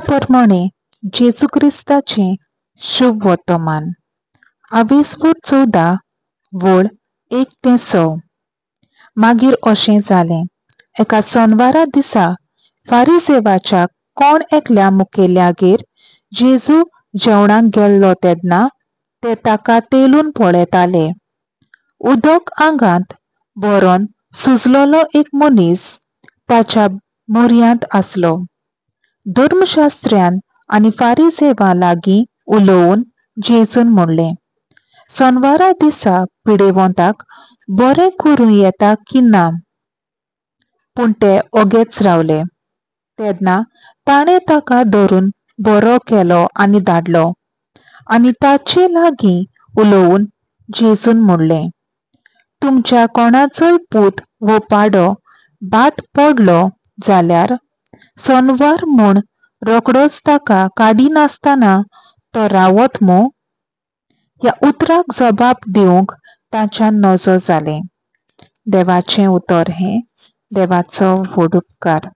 प्रमाणे जेजू क्रिस्ताचें शुभ वर्तमान. आवेसपूर 14 वळ 1 ते 6. मागीर अशें जालें, एका सोनवारा दिसा फारिजेवाच्या कोण एकल्या मुखेल्यागेर जेजू जेवणाक गेल्लो तेन्ना ते ताका तेलून पळयताले. उदक आंगांत भरून सुजलेलो एक मनीस ताच्या म्हऱ्यांत आसलो. धर्मशास्त्र्यान आनी फारिजेवा लागीं उलोवन जेजून म्हणलें, सोनवारा दिसा पिडेवंताक बरें करूं येता की ना? पूण ते ओगेच रावले. तेन्ना ताणें ताका धरून बरो केलो आनी धाडलो. आनी ताचे लागीं उलोवन जेजून म्हणलें, तुमच्या कोणाचोय पूत वो पाडो बाट पडलो जाल्यार सोनवार म्हूण रोखडोच ताका काडिनासतना तो रावत मूं? ह्या उतराक जबाब दिवंक ताच्यान नजो जालें. देवाचें उतर हें. देवाचो व्हड उपकार.